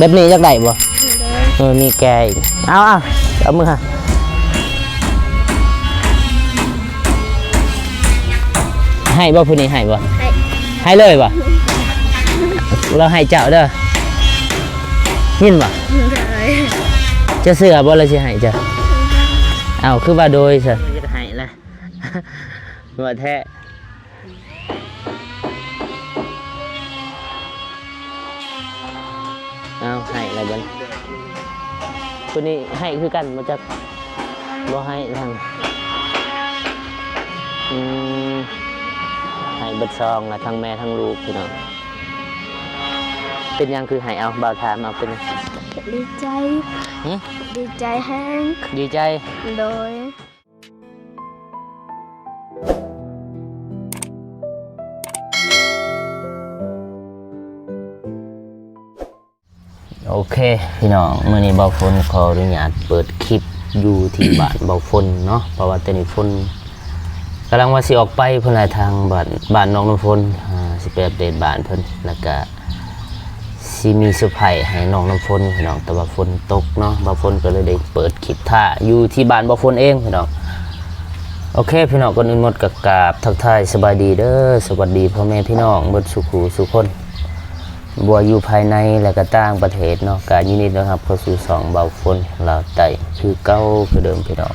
ແບບນີ້ຢາກໄດ້ບໍ່? ໂດຍ ເອີ ມີແກອີກ. ເອົາ ເອົາ ເອົາມືໃຫ້. ໃຫ້ບໍ່? ຜູ້ນີ້ໃຫ້ບໍ່? ໃຫ້ ໃຫ້ເລີຍບໍ່? ລາວໃຫ້ເຈົ້າເດີ ຍິນບໍ່? ໂດຍ ເຈົ້າເຊື່ອບໍ່ລາວຊິໃຫ້ເຈົ້າ? ເອົາ ຄືວ່າໂດຍຊະ ຢາກໃຫ້ລະ ວ່າແທ້. ເອົາ ໃຫ້ລະບັດ ຜູ້ນີ້ໃຫ້ຄືກັນບໍ່ຈັກ? ບໍ່ໃຫ້ທາງ ອືມ ໃຫ້ເບິດສອງລະ ທັງແມ່ທັງລູກພີ່ນ້ອງ. ເປັນຫຍັງຄືໃຫ້? ເອົາ ບ່າວຖາມເອົາ ເປັນຫຍັງ? ດີໃຈ. ຫຶ? ດີໃຈແຮງ. ດີໃຈ? ໂດຍ. ໂອເຄພີ່ນ້ອງ ມື້ນີ້ບ່າວຝົນຂໍອະນຸຍາດເປີດຄລິບຢູ່ທີ່ບ້ານບ່າວຝົນເນາະ ເພາະວ່າຕອນນີ້ຝົນກຳລັງວ່າຊິອອກໄປພຸ້ນແຫຼະ ທາງບ້ານ ບ້ານນ້ອງນ້ຳຝົນ ອ່າ ຊິໄປອັບເດດບ້ານເພິ່ນ ແລ້ວກະ ຊິມີເຊີໄພຣສ໌ໃຫ້ນ້ອງນ້ຳຝົນພີ່ນ້ອງ ແຕ່ວ່າຝົນຕົກເນາະ ບ່າວຝົນກໍເລີຍໄດ້ເປີດຄລິບຖ້າຢູ່ທີ່ບ້ານບ່າວຝົນເອງພີ່ນ້ອງ. ໂອເຄພີ່ນ້ອງ ກ່ອນອື່ນໝົດກໍກາບທັກທາຍສະບາຍດີເດີ ສະຫວັດດີພໍ່ແມ່ພີ່ນ້ອງເບິດສູ່ຜູ້ສູ່ຄົນ ບໍ່ວ່າຢູ່ພາຍໃນ ແລະກໍຕ່າງປະເທດເນາະ ກໍຍິນດີຕ້ອນຮັບເຂົ້າສູ່ຊ່ອງບ່າວຝົນລາວໃຕ້ຄືເກົ່າຄືເດີມພີ່ນ້ອງ.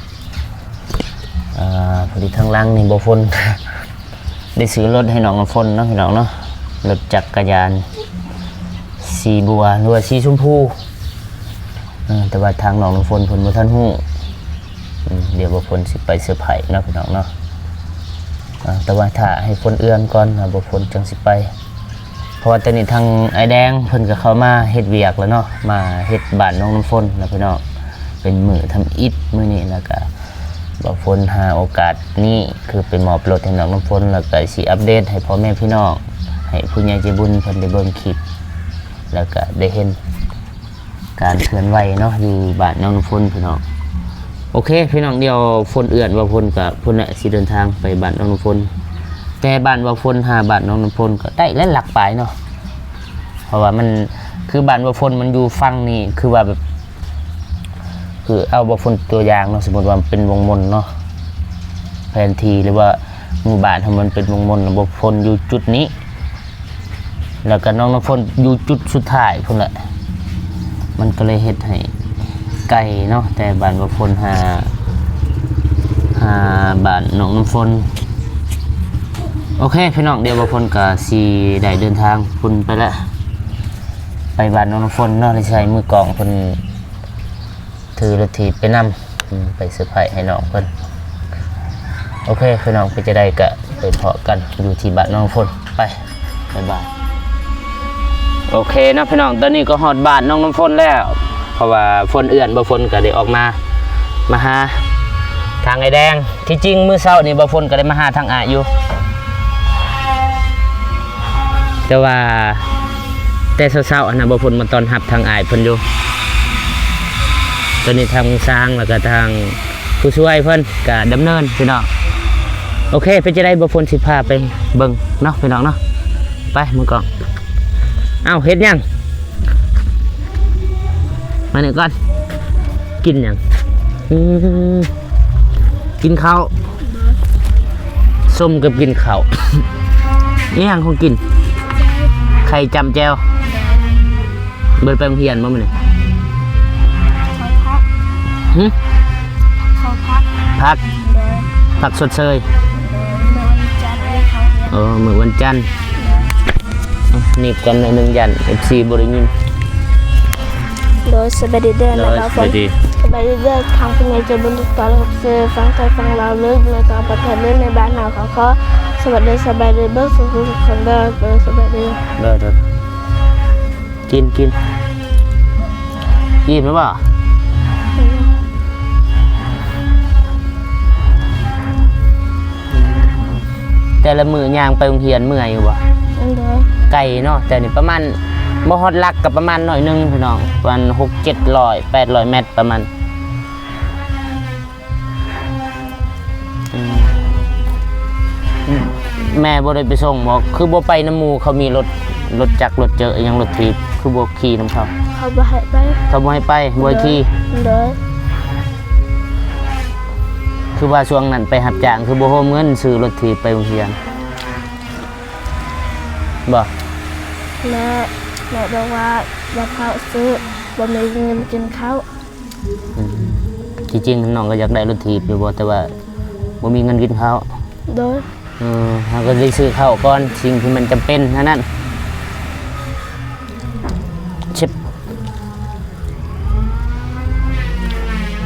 ອ່າ ພໍດີທາງຫຼັງນີ້ບ່າວຝົນ ໄດ້ຊື້ລົດໃຫ້ນ້ອງນ້ຳຝົນເນາະພີ່ນ້ອງເນາະ ລົດຈັກກະຍານສີບົວ ຫຼືວ່າສີຊົມພູ ເອີ ແຕ່ວ່າທາງນ້ອງນ້ຳຝົນເພິ່ນບໍ່ທັນຮູ້ ອືມ ດຽວບ່າວຝົນຊິໄປເຊີໄພຣສ໌ເນາະພີ່ນ້ອງເນາະ ເອີ ແຕ່ວ່າຖ້າໃຫ້ຝົນເອື້ອນກ່ອນ ແລ້ວບ່າວຝົນຈັ່ງຊິໄປ ເພາະວ່າຕອນນີ້ທາງອ້າຍແດງເພິ່ນກໍເຂົ້າມາເຮັດວຽກແລ້ວເນາະ ມາເຮັດບ້ານນ້ອງນ້ຳຝົນນະພີ່ນ້ອງ ເປັນມື້ທຳອິດມື້ນີ້ ແລ້ວກໍບ່າວຝົນຫາໂອກາດນີ້ ຄືໄປມອບລົດໃຫ້ນ້ອງນ້ຳຝົນ ແລ້ວກໍຊິອັບເດດໃຫ້ພໍ່ແມ່ພີ່ນ້ອງ ໃຫ້ຜູ້ໃຫຍ່ໃຈບຸນເພິ່ນໄດ້ເບິ່ງຄລິບ ແລ້ວກໍໄດ້ເຫັນການເຄື່ອນໄຫວເນາະ ຢູ່ບ້ານນ້ອງນ້ຳຝົນພີ່ນ້ອງ. ໂອເຄພີ່ນ້ອງ ດຽວຝົນເອື້ອນ ບ່າວຝົນກໍພຸ້ນແຫຼະ ຊິເດີນທາງໄປບ້ານນ້ອງນ້ຳຝົນ ແຕ່ບ້ານບ່າວຝົນຫາບ້ານນ້ອງນ້ຳຝົນກໍໄດ້ຫຼາຍຫຼັກປາຍເນາະ ເພາະວ່າມັນ ຄືບ້ານບ່າວຝົນມັນຢູ່ຝັ່ງນີ້ ຄືວ່າແບບ ຄືເອົາບ່າວຝົນຕົວຢ່າງເນາະ ສົມມຸດວ່າມັນເປັນວັງມົນເນາະ ແຜນທີ່ ຫຼືວ່າໝູ່ບ້ານເຮົາມັນເປັນວັງມົນ ແລ້ວບ່າວຝົນຢູ່ຈຸດນີ້ ແລ້ວກໍນ້ອງນ້ຳຝົນຢູ່ຈຸດສຸດທ້າຍພຸ້ນແຫຼະ ມັນກໍເລີຍເຮັດໃຫ້ໄກເນາະ ແຕ່ບ້ານບ່າວຝົນຫາ ຫາບ້ານນ້ອງນ້ຳຝົນ. ໂອເຄພີ່ນ້ອງ ດຽວບ່າວຝົນກໍຊິໄດ້ເດີນທາງພຸ້ນໄປແລ້ວ ໄປບ້ານນ້ອງນ້ຳຝົນເນາະ ແລ້ວຊິໃຫ້ມືກ້ອງເພິ່ນ ຖືລົດຖີບໄປນຳ ອືມ ໄປເຊີໄພຣສ໌ໃຫ້ນ້ອງເພິ່ນ. ໂອເຄພີ່ນ້ອງ ເປັນຈັ່ງໃດກໍໄປພໍ້ກັນຢູ່ທີ່ບ້ານນ້ອງຝົນ ໄປ ບາຍບາຍ. ໂອເຄເນາະພີ່ນ້ອງ ຕອນນີ້ກໍຮອດບ້ານນ້ອງນ້ຳຝົນແລ້ວ ເພາະວ່າຝົນເອື້ອນ ບ່າວຝົນກໍໄດ້ອອກມາ ມາຫາທາງອ້າຍແດງ. ທີ່ຈິງມື້ເຊົ້ານີ້ບ່າວຝົນກໍໄດ້ມາຫາທາງອ້າຍຢູ່ ແຕ່ວ່າແຕ່ເຊົ້າໆຫັ້ນນະ ບ່າວຝົນມາຕ້ອນຮັບທາງອ້າຍເພິ່ນຢູ່ ຕອນນີ້ທາງຊ່າງ ແລ້ວກໍທາງຜູ້ຊ່ວຍເພິ່ນກໍດຳເນີນພີ່ນ້ອງ. ໂອເຄ ເປັນຈັ່ງໃດບ່າວຝົນຊິພາໄປເບິ່ງເນາະພີ່ນ້ອງເນາະ ໄປ ມືກ້ອງ. ເອົ້າ ເຮັດຫຍັງ? ມານີ້ກ່ອນ ກິນຫຍັງ? ອືມ ກິນເຂົ້າ ໂດຍ ສົ້ມກັບກິນເຂົ້າ ອີຫຍັງຂອງກິນ? ໄຂ່ຈ້ຳແຈ່ວ ບໍ່ໄດ້ໄປໂຮງຮຽນບໍ່ມື້ນີ້? ເຂົ້າຜັກ ຫຶ? ເຂົ້າຜັກ ຜັກ ໂດຍ ຜັກຊົດເຊີຍ ໂດຍ ມື້ວັນຈັນໄດ້ເຂົ້າຮຽນ ເອີ ມື້ວັນຈັນ ໂດຍ ໜີບກ່ອນໜ້ອຍໜຶ່ງ ຢ້ານເອັຟຊີບໍ່ໄດ້ຍິນ. ໂດຍ ສະບາຍດີເດີ ໂດຍ ສະບາຍດີ ສະບາຍດີເດີ ທາງຜູ້ໃຫຍ່ໃຈບຸນທຸກທ່ານ ຮັບເຊີຟັງໄທຟັງລາວເລີຍ ເລີຍຕ່າງປະເທດເລີຍ ໃນບ້ານເຮົາ ຂໍສະຫວັດດີ ສະບາຍດີເບິດສູ່ທຸກຄົນເດີ ໂດຍ ສະບາຍດີ ໂດຍ ໂດຍ ກິນ ກິນ ອີ່ມແລ້ວບໍ່? ແຕ່ລະມື້ຍ່າງໄປໂຮງຮຽນເມື່ອຍຢູ່ບໍ່? ໂດຍ ໄກເນາະ ແຕ່ນີ້ປະມານ ບໍ່ຮອດຫຼັກກໍປະມານໜ້ອຍໜຶ່ງພີ່ນ້ອງ ປະມານຫົກເຈັດຮ້ອຍ ແປດຮ້ອຍແມັດປະມານ. ອືມ ແມ່ບໍ່ໄດ້ໄປສົ່ງບໍ່? ຄືບໍ່ໄປນຳໝູ່ເຂົາ ມີລົດ ລົດຈັກ ລົດເຈີ ອີ່ຫຍັງ ລົດຖີບ ຄືບໍ່ຂີ່ນຳເຂົາ? ເຂົາບໍ່ໃຫ້ໄປ. ເຂົາບໍ່ໃຫ້ໄປ ບໍ່ໃຫ້ຂີ່. ໂດຍ. ຄືວ່າຊ່ວງນັ້ນໄປຮັບຈ້າງ ຄືບໍ່ໂຮມເງິນຊື້ລົດຖີບໄປໂຮງຮຽນບໍ່? ແມ່ ແມ່ບອກວ່າຢ່າຟ້າວຊື້ ບໍ່ມີເງິນກິນເຂົ້າ. ອືມ ທີ່ຈິງນ້ອງກໍຢາກໄດ້ລົດຖີບຢູ່ບໍ່ ແຕ່ວ່າບໍ່ມີເງິນກິນເຂົ້າ. ໂດຍ. ເອີ ເຮົາກໍໄດ້ຊື້ເຂົ້າກ່ອນ ສິ່ງທີ່ມັນຈຳເປັນເທົ່ານັ້ນ. ເຊັບ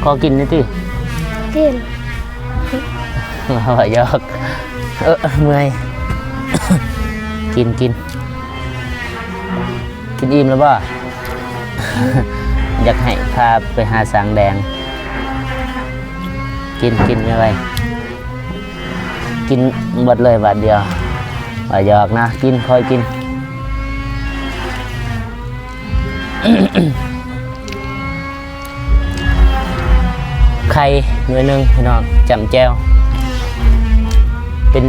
ຂໍກິນໜ່ອຍຕິ. ກິນ. ເວົ້າຫຍອກ. ເອີ ເມື່ອຍ. ກິນ ກິນ. ກິນອີ່ມແລ້ວບໍ່? ຢາກໃຫ້ພາໄປຫາສາງແດງ. ກິນ ກິນໄວໆ. ກິນເບິດເລີຍບາດດຽວ. ວ່າຫຍອກນະ. ກິນ ຄ່ອຍກິນ. ໄຂ່ໜ່ວຍໜຶ່ງພີ່ນ້ອງ ຈ້ຳແຈ່ວ ເປັນ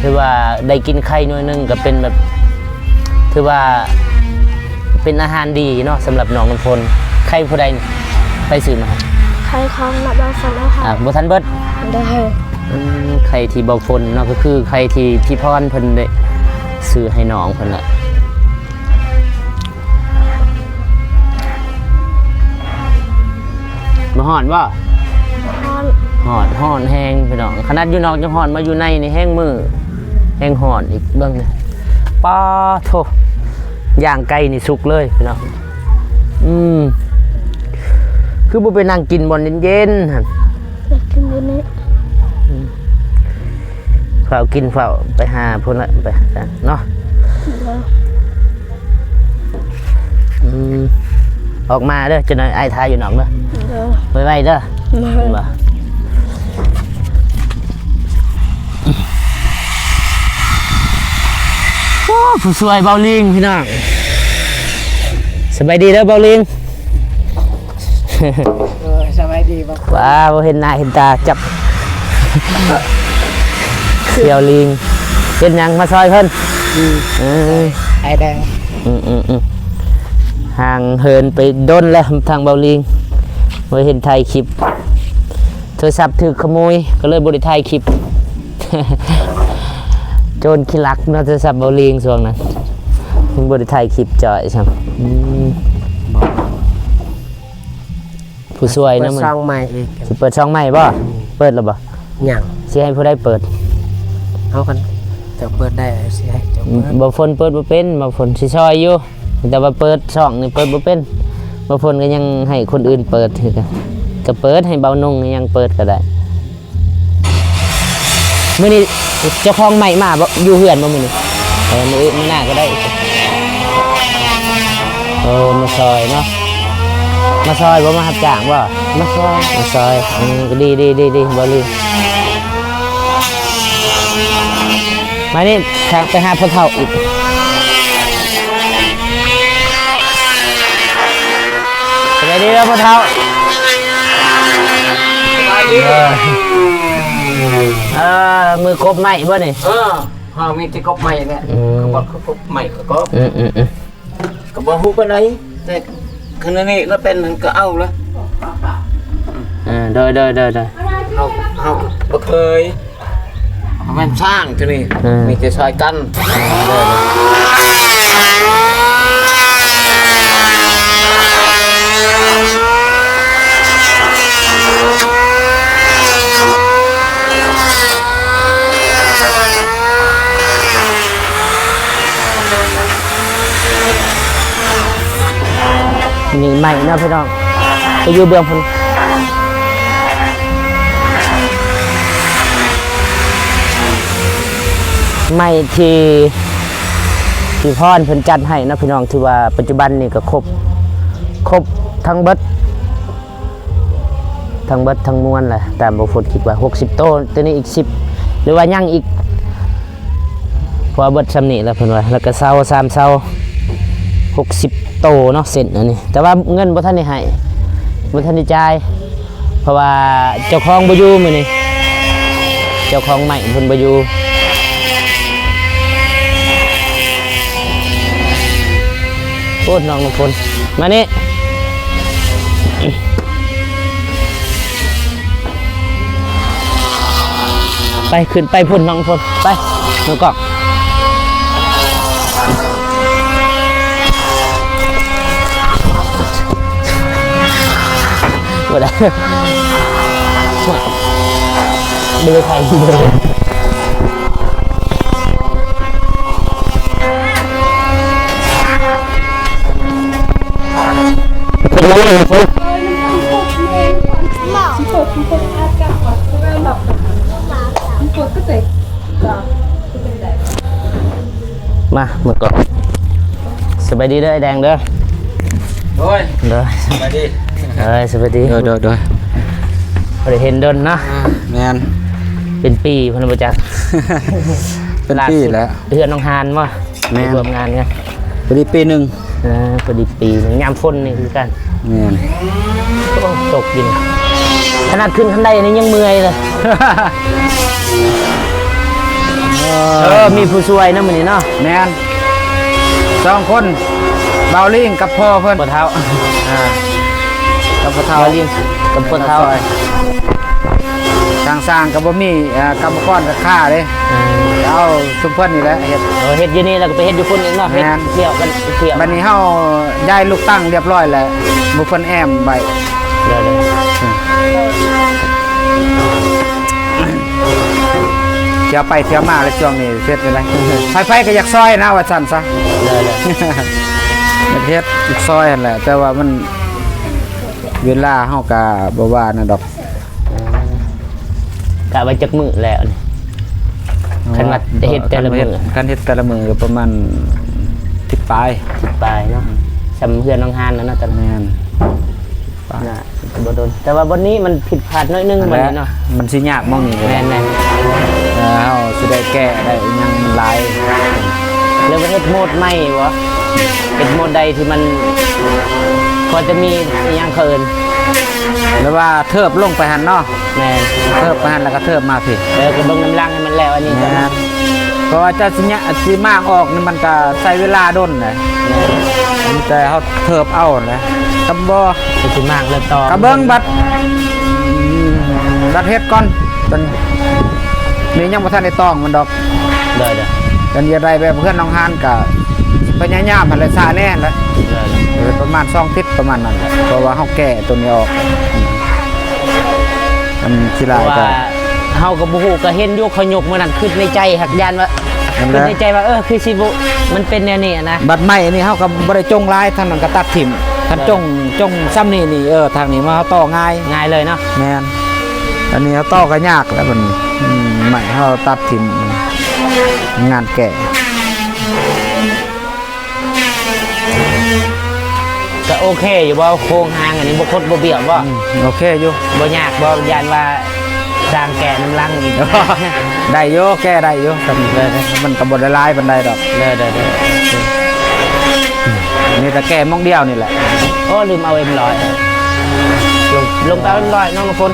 ຖືວ່າໄດ້ກິນໄຂ່ໜ່ວຍໜຶ່ງກໍເປັນແບບ ຖືວ່າເປັນອາຫານດີເນາະ ສຳລັບນ້ອງນ້ຳຝົນ. ໄຂ່ຜູ້ໃດນີ້ ໃຜຊື້ມາໃຫ້? ໄຂ່ຂອງນ້າບ່າວຝົນເອົາໃຫ້. ອ່າ ບໍ່ທັນເບິດ. ໂດຍ. ອືມ ໄຂ່ທີ່ບ່າວຝົນເນາະ ກໍຄືໄຂ່ທີ່ພີ່ພອນເພິ່ນໄດ້ຊື້ໃຫ້ນ້ອງເພິ່ນແຫຼະ. ບໍ່ຮ້ອນບໍ່? ຮ້ອນ. ຮ້ອນ ຮ້ອນແຮງພີ່ນ້ອງ ຂະໜາດຢູ່ນອກຍັງຮ້ອນ ມາຢູ່ໃນນີ້ແຮງມື ແຮງຮ້ອນອີກ. ເບິ່ງນີ້ ປາໂທ້ ຍ່າງໄກ່ນີ້ສຸກເລີຍພີ່ນ້ອງ. ອືມ ຄືບໍ່ໄປນັ່ງກິນບ່ອນເຢັນໆຫັ້ນ? ຢາກກິນຢູ່ນີ້. ອືມ ຟ້າວກິນ ຟ້າວໄປຫາພຸ້ນລະ ໄປຫາເນາະ. ໂດຍ. ອືມ ອອກມາເດີ ຈັກໜ່ອຍອ້າຍຖ້າຢູ່ນອກເດີ. ໂດຍ. ໄວໆເດີ. ໂດຍ. ໂອ້ ຜູ້ຊ່ວຍເບົາລີງພີ່ນ້ອງ. ສະບາຍດີເດີເບົາລີງ. ໂດຍ ສະບາຍດີ. ວ້າ ບໍ່ເຫັນໜ້າເຫັນຕາ ຈັບສຽວລີງ. ເຮັດຫຍັງມາຊ່ອຍເພິ່ນ? ອືມ ເອີ ອ້າຍແດງ. ອືມໆ ຫ່າງເຫີນໄປດົນແລ້ວທາງເບົາລີງ ບໍ່ເຫັນຖ່າຍຄລິບ. ໂທລະສັບຖືກຂະໂມຍ ກໍເລີຍບໍ່ໄດ້ຖ່າຍຄລິບ. ໂຈນຂີ້ລັກເນາະ ໂທລະສັບເບົາລີງຊ່ວງນັ້ນ ຍັງບໍ່ໄດ້ຖ່າຍຄລິບຈ່ອຍຊ້ຳ. ອືມ ຜູ້ຊ່ວຍນະ ເປີດຊ່ອງໃໝ່ອີກ. ຊິເປີດຊ່ອງໃໝ່ບໍ່? ອືມ ເປີດແລ້ວບໍ່? ຍັງ. ຊິໃຫ້ຜູ້ໃດເປີດ? ເອົາ ຄັນເຈົ້າເປີດໄດ້ ຊິໃຫ້ເຈົ້າເປີດ. ບໍ່ ຝົນເປີດບໍ່ເປັນ ບໍ່ ຝົນຊິຊ່ອຍຢູ່ ແຕ່ວ່າເປີດຊ່ອງນີ້ເປີດບໍ່ເປັນ. ບໍ່ຝົນກໍຍັງໃຫ້ຄົນອື່ນເປີດຄືກັນ ກໍເປີດໃຫ້ເບົານຸ່ງ ຍັງເປີດກໍໄດ້. ມື້ນີ້ເຈົ້າຂອງໃໝ່ມາບໍ່? ຢູ່ເຮືອນບໍ່ມື້ນີ້? ເອີ ມື້ອື່ນ ມື້ໜ້າກໍໄດ້. ເອີ ມາຊ່ອຍເນາະ ມາຊ່ອຍບໍ່? ມາຮັບຈ້າງບໍ່? ມາຊ່ອຍ ມາຊ່ອຍ. ອືມ ກໍດີໆໆໆ ບໍ່ລືມ. ມານີ້ ທາງໄປຫາພໍ່ເຖົ້າອີກ. ສະບາຍດີເດີພໍ່ເຖົ້າ. ສະບາຍດີ. ເອີ ເອີ ມືກົບໄມ້ບໍ່ນີ້? ເອີ ເຮົາມີແຕ່ກົບໄມ້ແຫຼະ. ອືມ ກໍບໍ່ຄືກົບໄມ້ກໍ ອືມໆໆ ກໍບໍ່ຮູ້ປານໃດ ແຕ່ຄັນອັນນີ້ລະເປັນກໍເອົາລະ. ເອີ ໂດຍໆໆໆ ເຮົາ ເຮົາບໍ່ເຄີຍ. ແມ່ນຊ່າງໂຕນີ້ ເອີ ມີແຕ່ຊ່ອຍກັນ. ນີ້ໄມ້ເນາະພີ່ນ້ອງ ໄປຢູ່ເບື້ອງພຸ້ນ. ໄມ້ທີ່ ທີ່ພອນເພິ່ນຈັດໃຫ້ເນາະພີ່ນ້ອງ ຖືວ່າປັດຈຸບັນນີ້ກໍຄົບ ຄົບທັງເບິດ ທັງເບິດທັງມວນແຫຼະ ຕາມບໍ່ຝົນຄິດວ່າຫົກສິບໂຕ ໂຕນີ້ອີກສິບ ຫຼືວ່າຍັງອີກ ເພາະວ່າເບິດຊ່ຳນີ້ແລ້ວເພິ່ນວ່າ ແລ້ວກໍເສົາ ສາມເສົາ ຫົກສິບໂຕເນາະ ເສັ້ນອັນນີ້ ແຕ່ວ່າເງິນບໍ່ທັນໄດ້ໃຫ້ ບໍ່ທັນໄດ້ຈ່າຍ ເພາະວ່າເຈົ້າຂອງບໍ່ຢູ່ມື້ນີ້ ເຈົ້າຂອງໄມ້ເພິ່ນບໍ່ຢູ່. ໂອ້ ນ້ອງນ້ຳຝົນ. ມານີ້ ໄປ ຂຶ້ນໄປພຸ້ນ ນ້ອງຝົນ ໄປ ນ້ອງກອກ. ບໍ່ໄດ້ ບໍ່ໄດ້ຖ່າຍວິດີໂອ. ມາ ມື້ກ່ອນ ສະບາຍດີເດີ ອ້າຍແດງເດີ. ໂດຍ ໂດຍ ສະບາຍດີ ເອີຍ ສະບາຍດີ ໂດຍ ໂດຍ ໂດຍ. ບໍ່ໄດ້ເຫັນດົນເນາະ ອ່າ ແມ່ນ ເປັນປີພຸ້ນບໍ່ຈັກ ເປັນປີແລ້ວ ເຮືອນນ້ອງຮານບໍ່? ແມ່ນ ໄປຮ່ວມງານກັນ ພໍດີປີໜຶ່ງ ເອີ ພໍດີປີໜຶ່ງ ຍາມຝົນນີ້ຄືກັນ ແມ່ນ ໂອ້ ຕົກຢູ່ ຂະໜາດຂຶ້ນຄັນໄດນີ້ຍັງເມື່ອຍເລີຍ. ເອີ ເອີ ມີຜູ້ຊ່ວຍນຳມື້ນີ້ເນາະ ແມ່ນ ສອງຄົນ ບ່າວລີງກັບພໍ່ເພິ່ນ ພໍ່ເຖົ້າ ອ່າ ກັບພໍ່ເຖົ້າ ບ່າວລີງກັບພໍ່ເຖົ້າ ຊ່າງ ຊ່າງກໍບໍ່ມີ ເອີ ກຳມະກອນກໍຄ້າເດ້ ເອີ ເອົາຊຸມເພິ່ນນີ້ແຫຼະເຮັດ ເອີ ເຮັດຢູ່ນີ້ແລ້ວກໍໄປເຮັດຢູ່ພຸ້ນອີກເນາະ ແມ່ນ ເຮັດທ່ຽວກັນທ່ຽວ ບັດນີ້ເຮົາຍ້າຍລູກຕັ້ງຮຽບຮ້ອຍແລ້ວ ໝູ່ເພິ່ນແອ້ມໄວ້ ເດີໆ ອືມ ທ່ຽວໄປທ່ຽວມາແລ້ວຊ່ວງນີ້ເຮັດຈັ່ງໃດ ໃຜໆກໍຢາກຊ່ອຍນະ ວ່າຊັ້ນຊະ ເດີໆ ຢາກເຮັດຢາກຊ່ອຍຫັ້ນແຫຼະ ແຕ່ວ່າມັນ ເວລາເຮົາກະບໍ່ວ່ານັ້ນດອກ ເອີ ກະໄວ້ຈັກມື້ແລ້ວນີ້ ຄັນວ່າເຮັດແຕ່ລະມື້ ຄັນເຮັດແຕ່ລະມື້ກໍປະມານສິບປາຍ ສິບປາຍເນາະ ອືມ ສ່ຳເຮືອນນ້ອງຮານນັ້ນນະ ແມ່ນ ນະ ບໍ່ດົນ ແຕ່ວ່າບ່ອນນີ້ມັນຜິດພາດໜ້ອຍໜຶ່ງ ອັນນັ້ນແຫຼະ ບ່ອນນີ້ເນາະ ມັນຊິຍາກໝ່ອງນີ້ ແມ່ນໆ ເອີ ເຮົາຊິໄດ້ແກ້ໄດ້ອີ່ຫຍັງມັນຫຼາຍ ຫຼືວ່າເຮັດໂໝດໃໝ່ບໍ່? ເຮັດໂໝດໃດທີ່ມັນພໍຈະມີອີ່ຫຍັງເຂົາເອີ້ນ ຫຼືວ່າເທີບລົງໄປຫັ້ນເນາະ ແມ່ນ ເທີບໄປຫັ້ນແລ້ວກໍເທີບມາພີ້ ເອີ ກໍເບິ່ງນຳຫຼັງໃຫ້ມັນແລ້ວອັນນີ້ ແມ່ນ ເພາະວ່າເຈົ້າຊິຍະ ຊິມ້າງອອກນີ້ມັນກໍໃຊ້ເວລາດົນນະ ແມ່ນ ມີແຕ່ເຮົາເທີບເອົາຫັ້ນແຫຼະ ກໍບໍ່ ກໍຊິມ້າງແລ້ວຕໍ່ ກໍເບິ່ງບັດ ອືມ ບັດເຮັດກ່ອນ ຕົວນີ້ຍັງບໍ່ທັນໄດ້ຕ້ອງມັນດອກ ໄດ້ໆ ຄັນຢາກໄດ້ແບບເຮືອນນ້ອງຮານກໍພະຍາຍາມຫັ້ນແຫຼະ ຊ້າແດ່ຫັ້ນແຫຼະ ໄດ້ໆ ເອີ ປະມານສອງທິດປະມານນັ້ນແຫຼະ ເພາະວ່າເຮົາແກ້ຕົວນີ້ອອກ ອັນຂີ້ລາຍກໍ ເຮົາກໍບໍ່ຮູ້ ກໍເຫັນຢູ່ເຂົາຍົກມື້ນັ້ນ ຄິດໃນໃຈ ຫາກຢ້ານວ່າ ນັ້ນແຫຼະ ຄິດໃນໃຈວ່າ ເອີ ຄືຊິບໍ່ ມັນເປັນແນວນີ້ນະ ບັດໄມ້ນີ້ເຮົາກໍບໍ່ໄດ້ຈົ່ງຫຼາຍ ທາງນັ້ນກໍຕັດຖິ້ມ ຄັນ ເອີ ຈົ່ງ ຈົ່ງຊ່ຳນີ້ນີ້ ເອີ ທາງນີ້ມາເຮົາຕໍ່ງ່າຍ ງ່າຍເລີຍເນາະ ແມ່ນ ອັນນີ້ເຮົາຕໍ່ກໍຍາກແລ້ວບັດນີ້ ອືມ ໄມ້ເຮົາຕັດຖິ້ມ ງານແກ້ ກໍໂອເຄຢູ່ບໍ່? ໂຄງຮ່າງອັນນີ້ບໍ່ຄົດບໍ່ບ້ຽວບໍ່? ອືມ ໂອເຄຢູ່ ບໍ່ຍາກບໍ່? ຢ້ານວ່າຊ່າງແກ້ນຳຫຼັງອີກ ໄດ້ຢູ່ ແກ້ໄດ້ຢູ່ ເອີ ມັນກໍບໍ່ໄດ້ຫຼາຍປານໃດດອກ ເດີໆ ມີແຕ່ແກ້ໝ່ອງດຽວນີ້ແຫຼະ ໂອ້ ລືມເອົາເອັມຮ້ອຍ ລົງ ລົງໄປເອັມຮ້ອຍ ນ້ອງນ້ຳຝົນ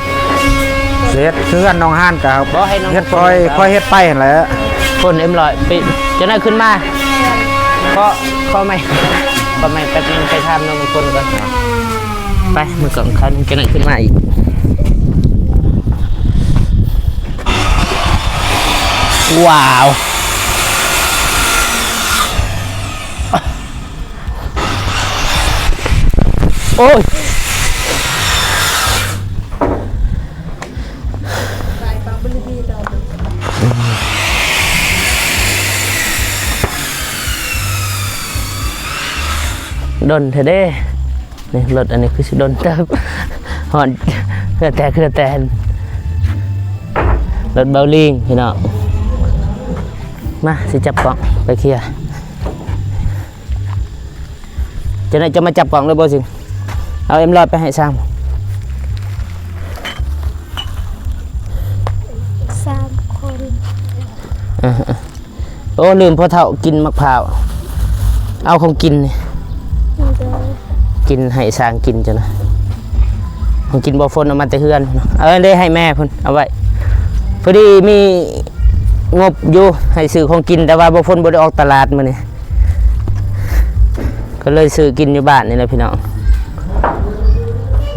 ເຮັດເຮືອນນ້ອງຮານກໍ ບໍ່ ໃຫ້ນ້ອງ ເຮັດ ນ້ຳຝົນ ຄ່ອຍ ຄ່ອຍເຮັດໄປຫັ້ນແຫຼະ ຝົນເອັມຮ້ອຍ ໄປ ຈັ່ງໃດຂຶ້ນມາ ຂໍ ຂໍໄມ ຂໍໄມແປັບໜຶ່ງ ໄປຖາມນ້ອງນ້ຳຝົນກ່ອນ ໄປ ມື້ກ່ອນຄັນຈັ່ງໃດຂຶ້ນມາອີກ ວ້າວ. ໂອ້ຍ ດົນແທ້ເດ້ ນີ້ລົດອັນນີ້ຄືຊິດົນເຕີບ ຮອດເຫື່ອແຕກເຫື່ອແຕນ ລົດເບົາລີງພີ່ນ້ອງ ມາ ຊິຈັບກ້ອງໄປເຄຍ. ເຈົ້ານາຍຈະມາຈັບກ້ອງເລີຍບໍ່ຊິງ? ເອົາເອັມຮ້ອຍໄປໃຫ້ຊ່າງ ສາມຄົນ ເອີໆ ໂອ້ ລືມ ພໍ່ເຖົ້າກິນໝາກພ້າວ ເອົາຂອງກິນນີ້ ໂດຍ ກິນໃຫ້ຊ່າງກິນເຈົ້ານະ ຂອງກິນບໍ່ ຝົນເອົາມາແຕ່ເຮືອນ ເອີ ໄດ້ໃຫ້ແມ່ພຸ້ນ ເອົາໄວ້ ພໍດີມີງົບຢູ່ໃຫ້ຊື້ຂອງກິນ ແຕ່ວ່າບໍ່ ຝົນບໍ່ໄດ້ອອກຕະຫຼາດມື້ນີ້. ກໍເລີຍຊື້ກິນຢູ່ບ້ານນີ້ແຫຼະພີ່ນ້ອງ.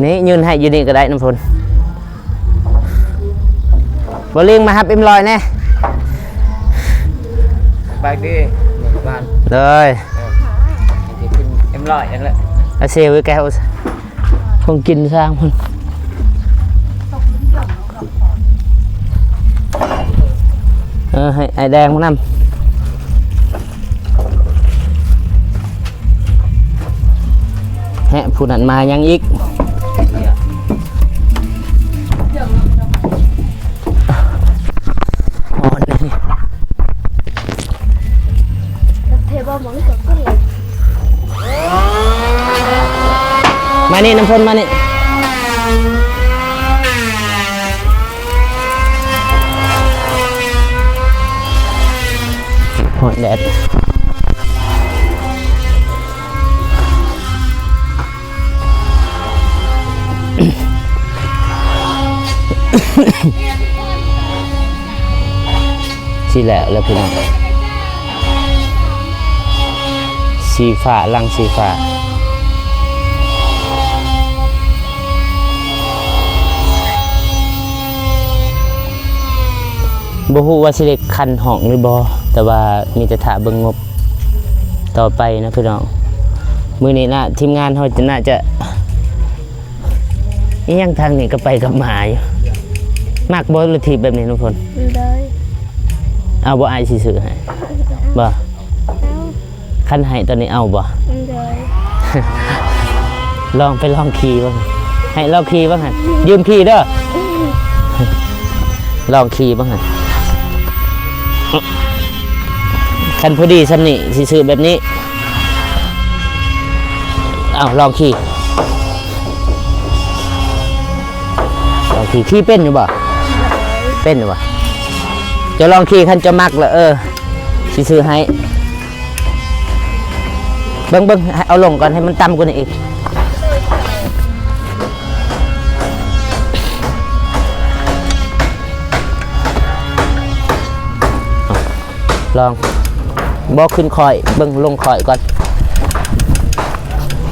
ນີ້ຍື່ນໃຫ້ຢູ່ນີ້ກໍໄດ້ ນ້ຳຝົນ. ບໍ່ລີງມາຮັບເອັມຮ້ອຍແດ່. ສະບາຍດີ ບ້ານ. ໂດຍ. ເອີ ກິນເອັມຮ້ອຍຫັ້ນແຫຼະ. ອາເຊໄວ້ແກ້ວ ຂອງກິນຊ່າງພຸ້ນ. ເອີ ໃຫ້ອ້າຍແດງມານຳ. ແຮະ ຜູ້ນັ້ນມາຫຍັງອີກ? ຮ້ອນເດ. ມານີ້ ນ້ຳຝົນ ມານີ້. ຮ້ອນແດດ. ຊິແລ້ວແລ້ວພີ່ນ້ອງ ສີຟ້າ ຫຼັງສີຟ້າ. ບໍ່ຮູ້ວ່າຊິໄດ້ຂັ້ນຫ້ອງຫຼືບໍ່ ແຕ່ວ່າມີແຕ່ຖ້າເບິ່ງງົບຕໍ່ໄປນະພີ່ນ້ອງ. ມື້ນີ້ນະ ທີມງານເຮົາຈະ ໜ້າຈະ ອີຫຍັງທາງນີ້ກັບໄປກັບມາຢູ່. ມັກບໍ່ລົດຖີບແບບນີ້ ນ້ຳຝົນ? ໂດຍ. ເອົາບໍ່ ອ້າຍຊິຊື້ໃຫ້? ບໍ່? ເອົາ. ຄັນໃຫ້ຕອນນີ້ເອົາບໍ່? ໂດຍ. ລອງໄປລອງຂີ່ເບິ່ງ ໃຫ້ລອງຂີ່ເບິ່ງຫັ້ນ ຢືມຂີ່ເດີ ລອງຂີ່ເບິ່ງຫັ້ນ. ຄັນພໍດີຊ່ຳນີ້ຊິຊື້ແບບນີ້. ເອົາ ລອງຂີ່ ລອງຂີ່ ຂີ່ເປັນຢູ່ບໍ່? ເປັນຢູ່ບໍ່? ເຈົ້າລອງຂີ່ ຄັນເຈົ້າມັກລະ ເອີ ຊິຊື້ໃຫ້. ເບິ່ງໆ ໃຫ້ເອົາລົງກ່ອນ ໃຫ້ມັນຕ່ຳກວ່ານີ້ອີກ. ລອງ ບໍ່ຂຶ້ນຄ່ອຍ ເບິ່ງລົງຄ່ອຍກ່ອນ.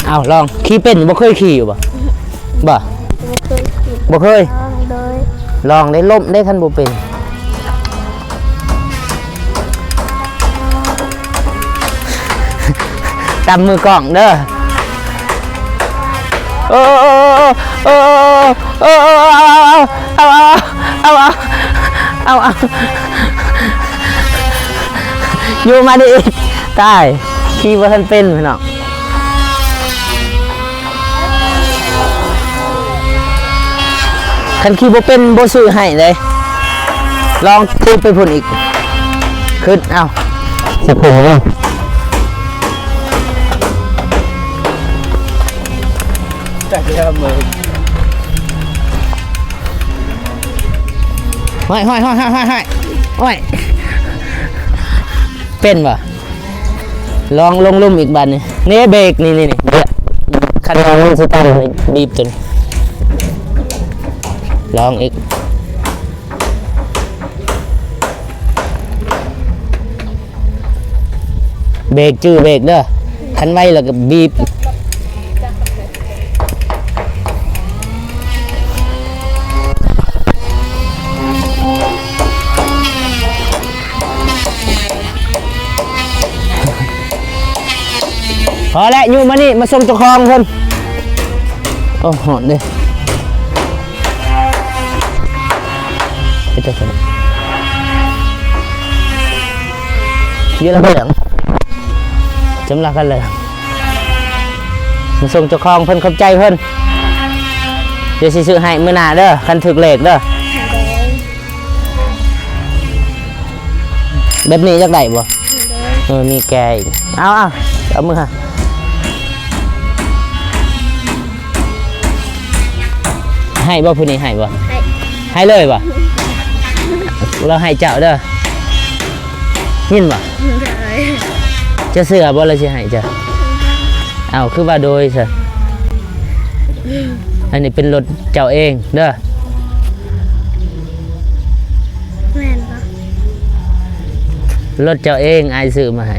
ເອົາ ລອງ ຂີ່ເປັນ ບໍ່ເຄີຍຂີ່ຢູ່ບໍ່? ບໍ່? ບໍ່ເຄີຍຂີ່. ບໍ່ເຄີຍ? ລອງເລີຍ. ລອງໄດ້ ລົ້ມໄດ້ ຄັນບໍ່ເປັນ. ຕຳມືກ້ອງເດີ. ເອີ ເອີ ເອີ ເອົາ ເອົາ ຢູ່ມານີ້ອີກ. ຕາຍ ຂີ່ບໍ່ທັນເປັນພີ່ນ້ອງ. ຄັນຂີ່ບໍ່ເປັນບໍ່ຊື້ໃຫ້ເດ້. ລອງຕີໄປພຸ້ນອີກ. ຂຶ້ນ ເອົາ ສະໂພກເນາະ. ຈັກເດີເມີ ຫ້ອຍ ຫ້ອຍ ຫ້ອຍ ຫ້ອຍ ຫ້ອຍ ຫ້ອຍ ເປັນບໍ່? ລອງລົງລຸ່ມອີກບາດນີ້. ນີ້ເບຣກ ນີ້ ນີ້ ນີ້ ຄັນລອງລົງສະຕາດ ນີ້ ບີບໂຕນີ້ ລອງອີກ. ເບຣກ ຈື່ເບຣກເດີ ຄັນໄວແລ້ວກໍບີບ. ພໍແລ້ວ ຍູ້ມານີ້ ມາສົ່ງເຈົ້າຂອງເພິ່ນ. ໂອ້ ຮ້ອນເດ້. ເຮັດຈັ່ງຊັ້ນ ເຍອະລະເບິ່ງ ຈຳລະກັນເລີຍ. ມາສົ່ງເຈົ້າຂອງເພິ່ນ ຂອບໃຈເພິ່ນ. ດຽວຊິຊື້ໃຫ້ມື້ໜ້າເດີ ຄັນຖືກເລກເດີ. ແບບນີ້ຢາກໄດ້ບໍ່? ເອີ ມີແກອີກ. ເອົາ ເອົາ ເອົາມືຫາ ໃຫ້ບໍ່? ຜູ້ນີ້ໃຫ້ບໍ່? ໃຫ້ ໃຫ້ເລີຍບໍ່? ລາວໃຫ້ເຈົ້າເດີ ຍິນບໍ່? ໂດຍ. ເຈົ້າເຊື່ອບໍ່ລາວຊິໃຫ້ເຈົ້າ? ເອົາ ຄືວ່າໂດຍຊະ? ອັນນີ້ເປັນລົດເຈົ້າເອງເດີ. ແມ່ນບໍ່? ລົດເຈົ້າເອງ ອ້າຍຊື້ມາໃຫ້.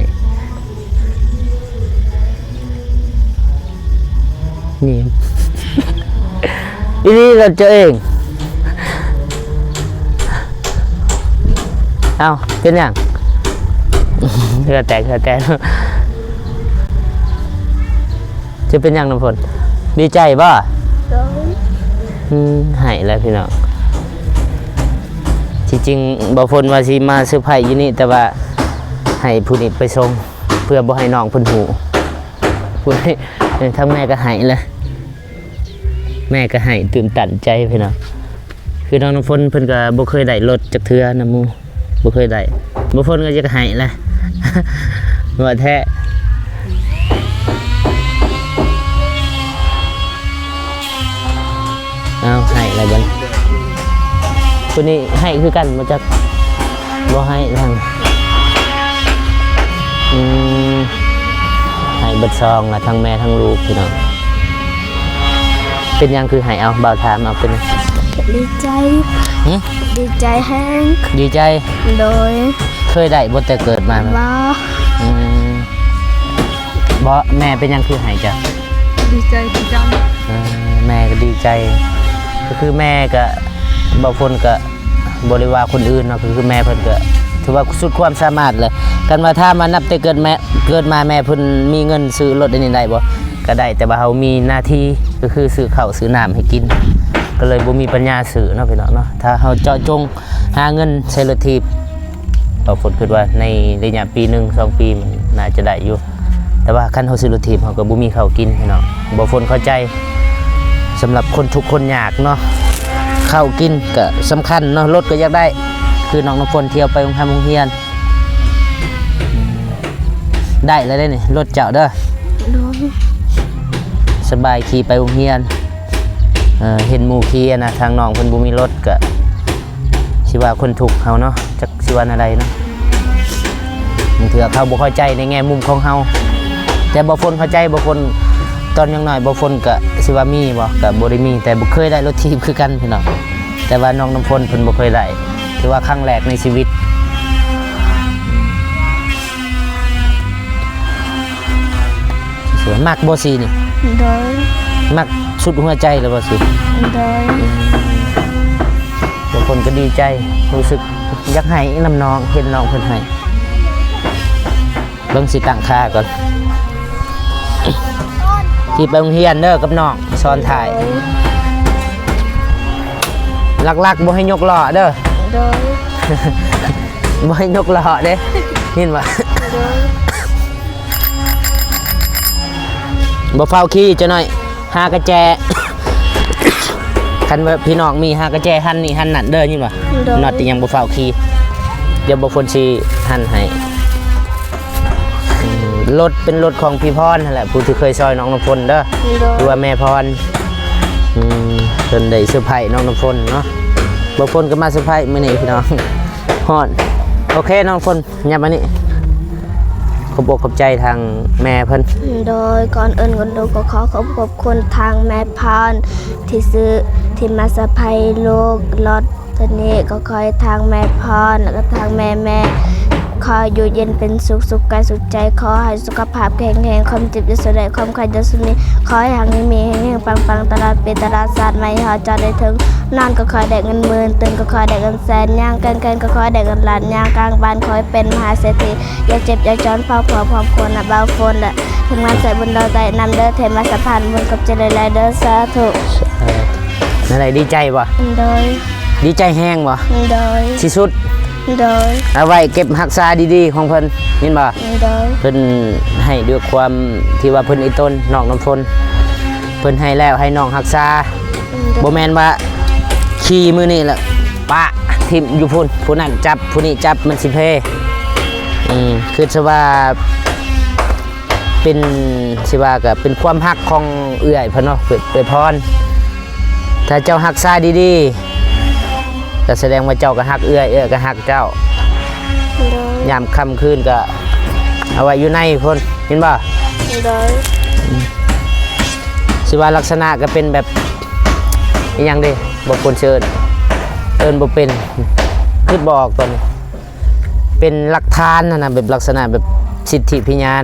ນີ້ ອີ່ຫຼີ ລົດເຈົ້າເອງ. ເອົ້າ ເປັນຫຍັງ? ເຫື່ອແຕກ ເຫື່ອແຕກ. ຈະເປັນຫຍັງ ນ້ຳຝົນ? ດີໃຈບໍ່? ໂດຍ. ອືມ ໄຫ້ແລ້ວພີ່ນ້ອງ. ທີ່ຈິງ ບ່າວຝົນວ່າຊິມາເຊີໄພຣສ໌ຢູ່ນີ້ ແຕ່ວ່າໃຫ້ຜູ້ນີ້ໄປສົ່ງ ເພື່ອບໍ່ໃຫ້ນ້ອງເພິ່ນຮູ້. ຜູ້ນີ້ ທາງແມ່ກໍໄຫ້ແລ້ວ. ແມ່ກໍໄຫ້ຕື່ນຕັນໃຈພີ່ນ້ອງ. ຄືນ້ອງນ້ຳຝົນເພິ່ນກໍບໍ່ເຄີຍໄດ້ລົດຈັກເທື່ອນຳໝູ່ ບໍ່ເຄີຍໄດ້. ບ່າວຝົນກໍຢາກໄຫ້ແຫຼະ ວ່າແທ້. ເອົາ ໄຫ້ແລ້ວບັດ ຜູ້ນີ້ໄຫ້ຄືກັນບໍ່ຈັກ. ບໍ່ໃຫ້ທັງ ອືມ ໃຫ້ເບິດສອງລະ ທັງແມ່ທັງລູກພີ່ນ້ອງ. ເປັນຫຍັງຄືໄຫ້? ເອົາ ບ່າວຖາມເອົາ ເປັນ ດີໃຈ. ຫຶ? ດີໃຈແຮງ. ດີໃຈ? ໂດຍ. ເຄີຍໄດ້ບໍ່ແຕ່ເກີດມາ? ບໍ່. ອືມ ບໍ່ ແມ່ເປັນຫຍັງຄືໄຫ້ຈ້ະ? ດີໃຈຄືກັນ. ເອີ ແມ່ກໍດີໃຈ ກໍຄືແມ່ກໍ ບ່າວຝົນກໍ ບໍ່ໄດ້ວ່າຄົນອື່ນເນາະ ກໍຄືແມ່ເພິ່ນກໍຖືວ່າສຸດຄວາມສາມາດແຫຼະ. ຄັນວ່າຖາມວ່ານັບແຕ່ເກີດແມ່ ເກີດມາແມ່ເພິ່ນມີເງິນຊື້ລົດອັນນີ້ໄດ້ບໍ່? ກໍໄດ້ ແຕ່ວ່າເຮົາມີໜ້າທີ່ ກໍຄືຊື້ເຂົ້າຊື້ນ້ຳໃຫ້ກິນ ກໍເລີຍບໍ່ມີປັນຍາຊື້ເນາະ ພີ່ນ້ອງເນາະ. ຖ້າເຮົາເຈາະຈົງຫາເງິນໃສ່ລົດຖີບ ບ່າວຝົນຄິດວ່າໃນໄລຍະປີໜຶ່ງສອງປີມັນໜ້າຈະໄດ້ຢູ່. ແຕ່ວ່າຄັນເຮົາຊື້ລົດຖີບ ເຮົາກໍບໍ່ມີເຂົ້າກິນພີ່ນ້ອງ. ບ່າວຝົນເຂົ້າໃຈສຳລັບຄົນທຸກຄົນຍາກເນາະ ເຂົ້າກິນກໍສຳຄັນເນາະ ລົດກໍຢາກໄດ້ ຄືນ້ອງນ້ຳຝົນທ່ຽວໄປໂຮງຮຽນ ໂຮງຮຽນ ໄດ້ແລ້ວເດ້ນີ້ ລົດເຈົ້າເດີ. ໂດຍ. ສະບາຍຂີ່ໄປໂຮງຮຽນ ເອີ ເຫັນໝູ່ຂີ່ນະ ທາງນ້ອງເພິ່ນບໍ່ມີລົດ ກໍຊິວ່າຄົນທຸກເຮົາເນາະ ຈັກ ຊິວ່າແນວໃດເນາະ. ບາງເທື່ອເຂົາບໍ່ເຂົ້າໃຈໃນແງ່ມຸມຂອງເຮົາ ແຕ່ບ່າວຝົນເຂົ້າໃຈ. ບ່າວຝົນຕອນຍັງນ້ອຍ ບ່າວຝົນກະຊິວ່າມີບໍ່ ກະບໍ່ໄດ້ມີ ແຕ່ບໍ່ເຄີຍໄດ້ລົດຖີບຄືກັນພີ່ນ້ອງ. ແຕ່ວ່ານ້ອງນ້ຳຝົນເພິ່ນບໍ່ເຄີຍໄດ້ ຖືວ່າຄັ້ງແລກໃນຊີວິດ. ມັກບໍ່ສີນີ້? ໂດຍ. ມັກສຸດຫົວໃຈເລີຍບໍ່ສີ? ໂດຍ. ອືມ ບາງຄົນກໍດີໃຈ ຮູ້ສຶກຢາກໄຫ້ນຳນ້ອງ ເຫັນນ້ອງເພິ່ນໄຫ້. ເບິ່ງຊິຕັ້ງຄ່າກ່ອນ. ຂີ່ໄປໂຮງຮຽນເດີກັບນ້ອງ ສອນທ້າຍ. ໂດຍ. ຫຼັກໆ ບໍ່ໃຫ້ຍົກລໍ້ເດີ. ໂດຍ. ບໍ່ໃຫ້ຍົກລໍ້ເດ້ ຍິນບໍ່? ໂດຍ. ບໍ່ຟ້າວຂີ່ ຈັກໜ້ອຍຫາກະແຈ. ຄັນວ່າພີ່ນ້ອງມີຫາກະແຈ ຫັນນີ້ຫັນນັ້ນເດີ ຍິນບໍ່? ໂດຍ. ນັອດອີ່ຫຍັງບໍ່ຟ້າວຂີ່ ດຽວບ່າວຝົນຊິຫັນໃຫ້. ອືມ ລົດເປັນລົດຂອງພີ່ພອນຫັ້ນແຫຼະ ຜູ້ທີ່ເຄີຍຊ່ອຍນ້ອງນ້ຳຝົນເດີ. ໂດຍ. ຫຼືວ່າແມ່ພອນ. ອືມ ເພິ່ນໄດ້ເຊີໄພຣສ໌ນ້ອງນ້ຳຝົນເນາະ. ບ່າວຝົນກໍມາເຊີໄພຣສ໌ມື້ນີ້ພີ່ນ້ອງ. ຮ້ອນ. ໂອເຄ ນ້ອງຝົນ ຫຍັບມານີ້. ຂອບອົກຂອບໃຈທາງແມ່ເພິ່ນ. ໂດຍ. ກ່ອນອື່ນກ່ອນເລີຍກໍຂໍຂອບ ຂອບຄຸນທາງແມ່ພອນ ທີ່ຊື້ ທີ່ມາເຊີໄພຣສ໌ລູກລົດຕົວນີ້. ກໍຂໍໃຫ້ທາງແມ່ພອນ ແລ້ວກໍທາງແມ່ໆ ຂໍຢູ່ເຢັນເປັນສຸກ ສຸກກາຍສຸກໃຈ. ຂໍໃຫ້ສຸຂະພາບແຂງແຮງ ຄວາມເຈັບຢ່າສູ່ໄດ້ ຄວາມໄຂ້ຢ່າສູ່ມີ. ຂໍໃຫ້ຮັ່ງມີແຮງໆ ປັງໆ ຕະຫຼອດປີຕະຫຼອດຊາດ ມາໃຫ້ຮອດເຈົ້າໄດ້ເຖິງ. ນອນກໍຂໍໃຫ້ໄດ້ເງິນໝື່ນ ຕື່ນກໍຂໍໃຫ້ໄດ້ເງິນແສນ ຍ່າງກາງແຂນກໍຂໍໃຫ້ໄດ້ເງິນລ້ານ ຍ່າງກາງບ້ານຂໍໃຫ້ເປັນມະຫາເສດຖີ ຢ່າເຈັບຢ່າຈອນ ເຝົ້າຄອບເຂົ້າຄົວນະ ບ່າວຝົນ ແລະ ທີມງານສາຍບຸນດາວໃຕ້ນ້ຳເດີ ທີ່ມາສະພານບຸນ. ຂອບໃຈຫຼາຍໆເດີ ສາທຸ. ເອີ ແນວໃດ ດີໃຈບໍ່? ໂດຍ. ດີໃຈແຮງບໍ່? ໂດຍ. ທີ່ສຸດ? ໂດຍ. ເອົາໄວ້ເກັບຮັກສາດີໆຂອງເພິ່ນ ຍິນບໍ່? ໂດຍ. ເພິ່ນໃຫ້ດ້ວຍຄວາມທີ່ວ່າເພິ່ນອີ່ຕົນ ນ້ອງນ້ຳຝົນ ເພິ່ນໃຫ້ແລ້ວໃຫ້ນ້ອງຮັກສາ. ໂດຍ. ບໍ່ແມ່ນວ່າຂີ່ມື້ນີ້ລະປະຖິ້ມຢູ່ພຸ້ນ ຜູ້ນັ້ນຈັບຜູ້ນີ້ຈັບ ມັນຊິເພ. ອືມ ຄືຊະວ່າເປັນ ຊິວ່າກໍເປັນຄວາມຮັກຂອງເອື້ອຍເພິ່ນເນາະ ເອື້ອຍພອນ. ຖ້າເຈົ້າຮັກສາດີໆ ກໍສະແດງວ່າເຈົ້າກໍຮັກເອື້ອຍ ເອື້ອຍກໍຮັກເຈົ້າ. ໂດຍ. ຍາມຄ່ຳຄືນກໍເອົາໄວ້ຢູ່ໃນພຸ້ນ ເຫັນບໍ່? ໂດຍ. ຊິວ່າລັກສະນະກໍເປັນແບບ ອີ່ຫຍັງເດ ບໍ່ຄວນຊິເອີ້ນ ເອີ້ນບໍ່ເປັນ ຄິດບໍ່ອອກຕອນນີ້. ເປັນຫຼັກຖານຫັ້ນນະ ແບບລັກສະນະແບບສິດທິພິຍານ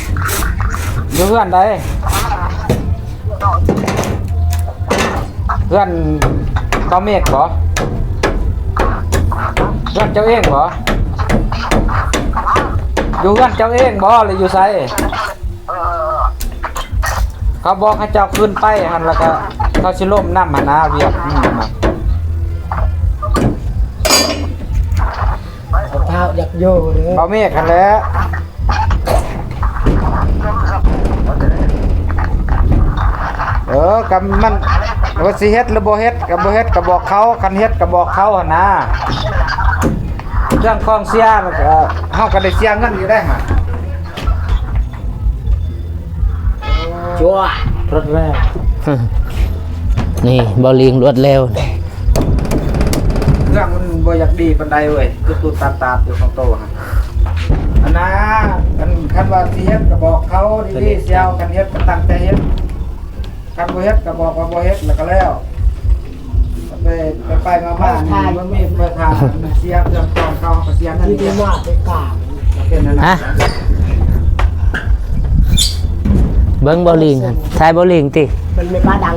ຢູ່ເຮືອນໃດ? ເຮືອນບ່າວເມກບໍ? ເຮືອນເຈົ້າເອງບໍ? ຢູ່ເຮືອນເຈົ້າເອງບໍ ຫຼືຢູ່ໃສ? ເຂົາບອກໃຫ້ເຈົ້າຂຶ້ນໄປຫັ້ນ ແລ້ວກະເຂົາຊິລົມນຳຫັ້ນນາ ວຽກ ອືມ ເຂົາຢາກຢູ່ເດີ ບ່າວເມກຫັ້ນແຫຼະ. ເອີ ກະມັນ ວ່າຊິເຮັດຫຼືບໍ່ເຮັດ ກະບໍ່ເຮັດກະບອກເຂົາ ຄັນເຮັດກະບອກເຂົາຫັ້ນນາ. ເຄື່ອງຂອງເສຍ ເຮົາກະໄດ້ເສຍເງິນຢູ່ໄດ໋ຫັ້ນ. ຈົວດ ລົດແລ້ວ ນີ້ ບ່າວລິງ ລົດແລ້ວ. ເຄື່ອງມັນບໍ່ຢາກດີປານໃດເວີຍ ຕຸດໆຕາດໆຢູ່ຂອງໂຕຫັ້ນ ອັນນາ. ຄັນ ຄັນວ່າຊິເຮັດກະບອກເຂົາດີໆ ຊິເອົາ ຄັນເຮັດກະຕັ້ງໃຈເຮັດ ຄັນບໍ່ເຮັດກະບອກວ່າບໍ່ເຮັດ ແລ້ວກະແລ້ວ. ໄປ ໄປໆມາໆນີ້ ມັນມີໄປຖ້າເສຍເຄື່ອງຂອງເຂົາ ເຮົາກະເສຍເງິນອີກ. ເບິ່ງບ່າວລິງ ຖ່າຍບ່າວລິງຕິ ມັນມີປ້າດັງ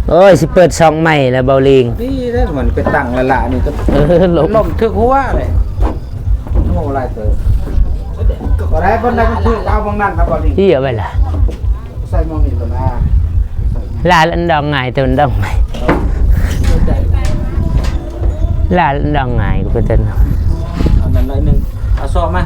ໂອ້ຍ ຊິເປີດຊ່ອງໃໝ່ແລ້ວບ່າວລິງ. ດີເດ້ ມັນໄປຕັ້ງລະລະນີ້ກະ ເອີ ລົມ ລົມຖືກຫົວເລີຍ. ໂອ້ ຫຼາຍເຕີບ ບໍ່ໄດ້ ບໍ່ໄດ້ ມັນຖືກເອົາໝ່ອງນັ້ນນະບ່າວລິງ ເອີ ເອົາໄປລະ ໃສ່ໝ່ອງນີ້ໂລດນະ. ລາລະດອງງ່າຍ ແຕ່ມັນດອງໃໝ່ ລາລະດອງງ່າຍກວ່າເຕີນ. ເອົານັ້ນໜ້ອຍໜຶ່ງ ເອົາຊອກມາ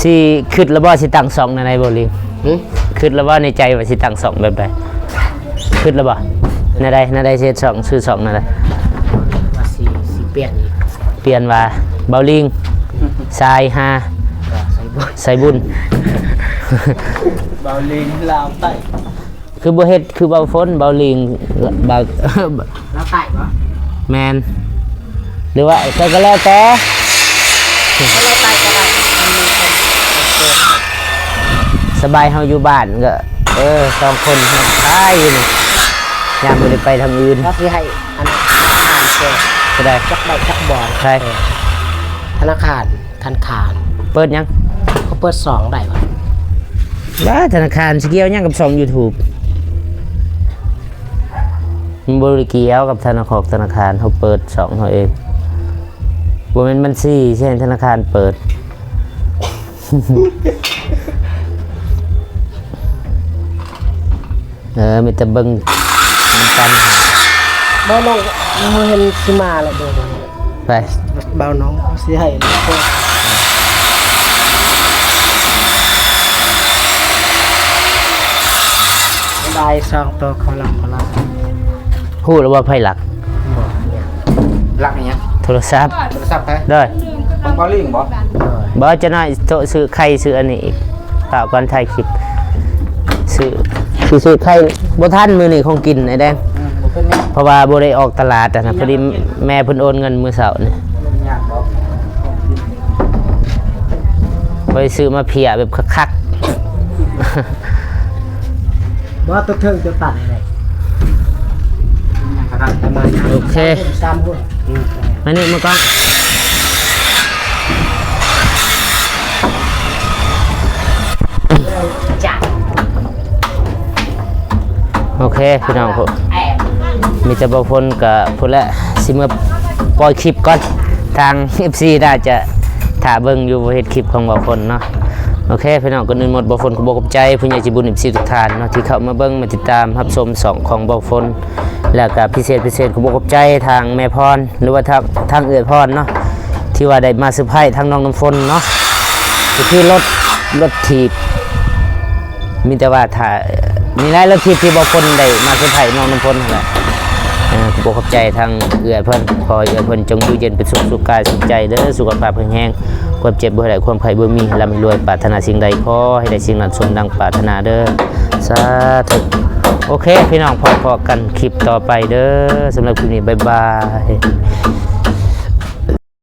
ຊິຄິດລະບໍ່ ຊິຕັ້ງຊ່ອງແນວໃດບ່າວລິງ? ຫື? ຄິດລະບໍ່ໃນໃຈວ່າຊິຕັ້ງຊ່ອງແບບໃດ? ຄິດລະບໍ່? ແນວໃດ ແນວໃດຊິເຮັດຊ່ອງ ຊື່ຊ່ອງແນວໃດ? ວ່າຊິ ຊິປ່ຽນອີກ ປ່ຽນວ່າ ບ່າວລິງ ສາຍຫາ ສາຍບຸນ ສາຍບຸນ ບ່າວລິງລາວໃຕ້. ຄືບໍ່ເຮັດຄືບ່າວຝົນ ບ່າວລິງ ບ່າວ ລາວໃຕ້ບໍ? ແມ່ນ ຫຼືວ່າໃສກະແລ້ວແຕ່ ລາວໃຕ້ກະໄດ້ ສະບາຍ ເຮົາຢູ່ບ້ານກະ ເອີ ສອງຄົນຂາຍຢູ່ນີ້ ຍາມບໍ່ໄດ້ໄປທາງອື່ນ. ລາວຊິໃຫ້ອັນ ທະນາຄານແກ ເທົ່າໃດ? ຈັກໃບຈັກບ່ອນ ໃສ? ທະນາຄານ ທະນາຄານ ເປີດຫຍັງ? ເຂົາເປີດຊ່ອງໄດ້ຫວາ? ວ່າທະນາຄານຊິກ່ຽວຫຍັງກັບຊ່ອງຢູທູບ? ມັນບໍ່ໄດ້ກ່ຽວກັບທະນາຄອກທະນາຄານ ເຮົາເປີດຊ່ອງເຮົາເອງ ບໍ່ແມ່ນບັນຊີຊິໃຫ້ທະນາຄານເປີດ. ເອີ ມີແຕ່ເບິ່ງນຳກັນ. ບ່າວນ້ອງ ບໍ່ເຫັນຊິມາແລ້ວເດີ. ໄປ ບ່າວນ້ອງຊິໃຫ້ ໄດ້ສອງໂຕ ເຂົາລັກ ເຂົາລັກ. ຮູ້ແລ້ວວ່າໃຜລັກ? ບໍ່ ລັກອີ່ຫຍັງ? ໂທລະສັບ ໂທລະສັບໃຜ? ໂດຍ ຂອງບ່າວລິງບໍ? ໂດຍ ບໍ່ ຈັກໜ້ອຍໂທຊື້ໄຂ່ຊື້ອັນນີ້ອີກ ຟ້າວກ່ອນຖ່າຍຄລິບ ຊື້ ຊິຊື້ໄຂ່ ບໍ່ທັນ ມື້ນີ້ຂອງກິນໄອ້ແດງ. ອືມ ບໍ່ເປັນຫຍັງ ເພາະວ່າບໍ່ໄດ້ອອກຕະຫຼາດຫັ້ນນະ ພໍດີແມ່ເພິ່ນໂອນເງິນມື້ເຊົ້ານີ້ ບໍ່ໄດ້ຊື້ມາເພຍແບບຄັກໆ. ບໍ່ ຕົວເທິງຕົວຕັດນີ້ແຫຼະ ປະມານ ໂອເຄ ສາມຫົວ ອືມ ມານີ້ມາກ່ອນ ໂອເຄ ພີ່ນ້ອງ ມີແຕ່ບ່າວຝົນກະພຸ້ນແຫຼະ ຊິເມືອປ່ອຍຄລິບກ່ອນ ທາງເອັຟຊີໜ້າຈະຖ້າເບິ່ງຢູ່ ເຮັດຄລິບຂອງບ່າວຝົນເນາະ. ໂອເຄ ພີ່ນ້ອງ ກ່ອນອື່ນໝົດ ບ່າວຝົນຂໍບອກຂອບໃຈຜູ້ໃຫຍ່ໃຈບຸນ ເອັຟຊີທຸກທ່ານເນາະ ທີ່ເຂົ້າມາເບິ່ງມາຕິດຕາມຮັບຊົມຊ່ອງຂອງບ່າວຝົນ ແລ້ວກະພິເສດ ພິເສດຂໍບອກຂອບໃຈທາງແມ່ພອນ ຫຼືວ່າທາງ ທາງເອື້ອຍພອນເນາະ ທີ່ວ່າໄດ້ມາເຊີໄພຣສ໌ທາງນ້ອງນ້ຳຝົນເນາະ ກໍຄືລົດ ລົດຖີບ ມີແຕ່ວ່າຖ້າ ນີ້ແຫຼະລົດຖີບທີ່ບ່າວຝົນໄດ້ມາເຊີໄພຣສ໌ນ້ອງນ້ຳຝົນຫັ້ນແຫຼະ. ເອີ ຂໍບອກຂອບໃຈທາງເອື້ອຍເພິ່ນ ຂໍໃຫ້ເອື້ອຍເພິ່ນຈົ່ງຢູ່ເຢັນເປັນສຸກ ສຸກກາຍສຸກໃຈເດີ ສຸຂະພາບແຂງແຮງ ຄວາມເຈັບບໍ່ໃຫ້ໄດ້ ຄວາມໄຂ້ບໍ່ມີ ຮ່ຳໃຫ້ລວຍ ປາດຖະໜາສິ່ງໃດຂໍໃຫ້ໄດ້ສິ່ງນັ້ນສົມດັ່ງປາດຖະໜາເດີ ສາທຸ. ໂອເຄ ພີ່ນ້ອງ ພໍ້ກັນຄລິບຕໍ່ໄປເດີ ສຳລັບຄລິບນີ້ ບາຍບາຍ.